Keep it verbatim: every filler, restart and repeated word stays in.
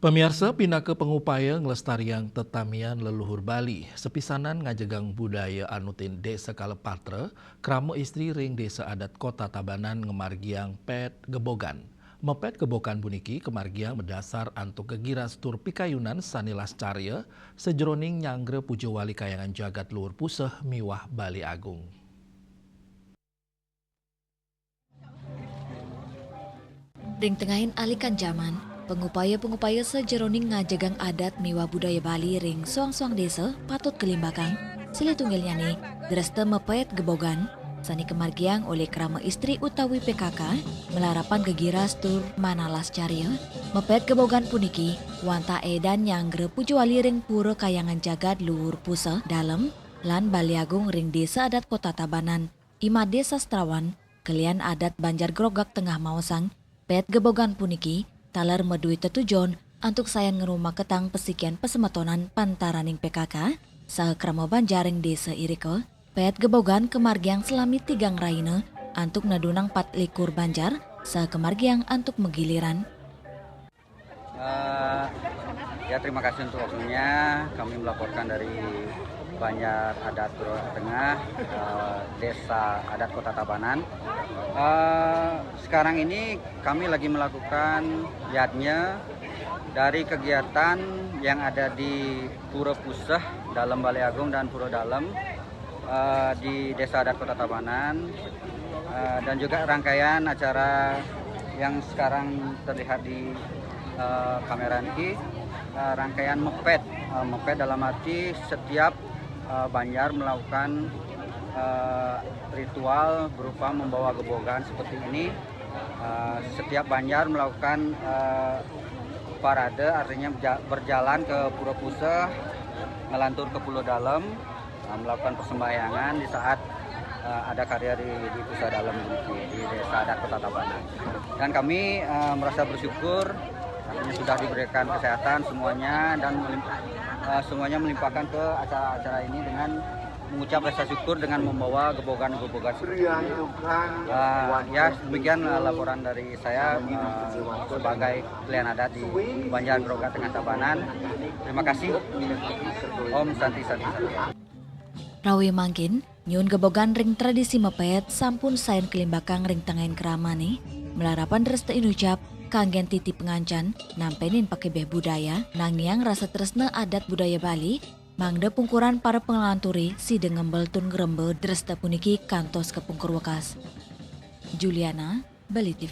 Pamiarsa, pinaka pangupaya nglestariang tetamian leluhur Bali, sepisanan ngajegang budaya anutin Desa Kalepatra, krama istri ring Desa Adat Kota Tabanan ngamargiang pét gebogan. Mepét gebogan puniki kamargiang madasar antuk gegirastur pikayunan sané lascarya sajeroning nyanggra puja wali kahyangan jagat Luhur Puseh miwah Bali Agung. Ring tengahing alikan jaman, pangupaya-pangupaya sajeroning ngajegang adat miwah budaya Bali ring soang-soang desa patut kalimbakang, silih tunggilnyané dresta mepét gebogan, sané kamargiang olih krama istri utawi P K K, malarapan gegirastur manah lascarya. Mepét gebogan puniki wantah édan nyanggra puja wali ring Pura Kahyangan Jagat Luhur Puseh Dalem lan Bali Agung ring Desa Adat Kota Tabanan. Imade Sastrawan, kelian adat Banjar Grogak Tengah maosang, pét gebogan puniki taler madué tetujon antuk sayan ngrumaketang pasikian pasemetonan pantaraning P K K saha krama banjar ring desa irika. Pét gebogan kamargiang salami tigang rahina antuk nadunang patlikur banjar saha kamargiang antuk magiliran. Eh, ya, terima kasih untuk waktunya. Kami melaporkan dari Banjar Adat Pura Tengah, eh, Desa Adat Kota Tabanan. Eh, sekarang ini kami lagi melakukan yadnya dari kegiatan yang ada di Pura Puseh, Dalem Bali Agung, dan Pura Dalem, eh, di Desa Adat Kota Tabanan, eh, dan juga rangkaian acara yang sekarang terlihat di, eh, kamera niki, eh, rangkaian mepét. Eh, mepét dalam arti setiap, eh, banjar melakukan, eh, ritual berupa membawa gebogan seperti ini. Eh, setiap banjar melakukan, eh, parade, artinya berja-, berjalan ke Pura Puseh, ngelantur ke Pura Dalem, eh, melakukan persembahyangan di saat, eh, ada karya di, di Puseh Dalem, di, di Desa Adat Kota Tabanan. Dan kami, eh, merasa bersyukur, artinya sudah diberikan kesehatan semuanya dan melim-, eh, semuanya melimpahkan ke acara-acara ini dengan mengucap rasa syukur dengan membawa gebogan-gebogan seperti ini. Eh, ya, demikian, eh, laporan dari saya, eh, sebagai kelian adat di Banjar Grogak Tengah Tabanan. Terima kasih. Om Santi Santi Santi. Rawi mangkin, nyuun gebogan ring tradisi mepét sampun sayan kalimbakang ring tengahing kramané, malarapan dresta inucap kanggén titi pangancan, nampénin pakebeh budaya, nangiang rasa tresna adat budaya Bali, mangda pungkuran para pangalanturé sida ngembel tur ngremba dresta puniki kantos kapungkur wekas. Juliana, Bali T V.